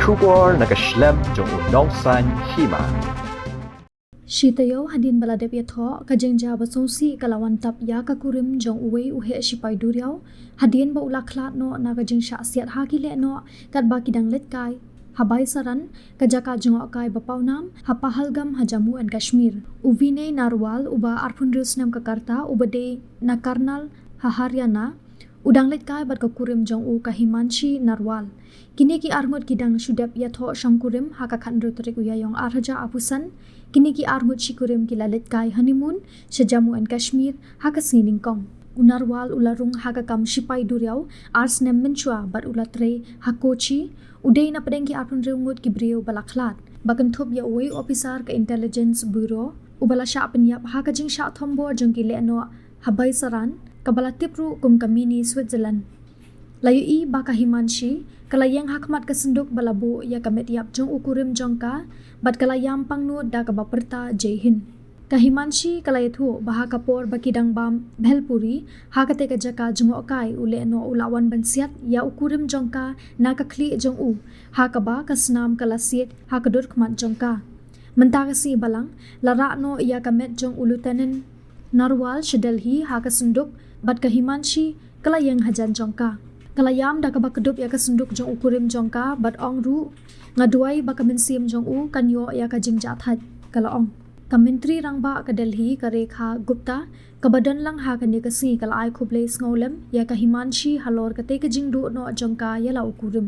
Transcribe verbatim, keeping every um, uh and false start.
Khubor na ka shlem jong u nongsaiñ hima. Shi taïew hadien ba la dep ïathoh, ka jingjia ba sngewsih ka la wan tap ïa ka kurim jong uwei u heh shipai duriaw hadien ba u la khlad noh na ka jingshah siat ha ki lehnoh katba ki dang leit kai ha Baisaran, ka jaka jngohkai ba pawnam ha Pahalgam ha Jammu and Kashmir. U Vinay Narwal, uba arphew hynriew snem ka rta, uba dei na Karnal ha Haryana, u dang leit kai bad ka kurim jong u, ka Himanshi Narwal. Kine ki arngut ki dang shu dep ïathoh shongkurim ha ka khathynriew tarik u Ïaiong ar hajar arphew san. Kine ki arngut shikurim ki la leit kai honeymoon sha Jammu and Kashmir ha ka sngi nyngkong. U Narwal u la rung ha ka kam shipai duriaw ar snem mynshuwa bad u la trei ha Kochi. U dei na pdeng ki arphew hynriew ngut ki briew ba la khlad. Ba kynthup ïa uwei u ophisar ka Intelligence Bureau uba la shah pynïap ha ka jingshah thombor jong ki lehnoh ha Baisaran, kaba la tip ruh kum ka mini Switzerland. La ïohi ba ka Himanshi ka la ïeng ha khmat ka synduk ba la buh ïa ka met ïap jong u kurim jong ka, bad ka la ïam pangnud da kaba pyrta Jai Hind. Ka Himanshi ka la ïathuh ba ha ka por ba ki dang bam bhelpuri ha katei ka jaka jngohkai, u lehnoh u la wan ban siat ïa u kurim jong ka na ka khlieh jong u, ha kaba ka snam ka la siej ha ka dur khmat jong ka. Mynta ka sngi Balang la rah noh ïa ka met jong u Lieutenant Narwal sha Delhi ha ka synduk, bad ka Himanshi ka la ïeng hajan jong ka. Ka la ïam da kaba kdup ïa ka synduk jong u kurim jong ka bad ong ruh, "Nga duwai ba ka mynsiem jong u kan ïoh ïa ka jingjahthait," ka la ong. Ka Myntri Rangbah ka Delhi, ka Rekha Gupta, kaba don lang ha kane ka sngi, ka la ai khublei sngewlem ïa ka Himanshi halor katei ka jingduh noh jong ka ïa la u kurim.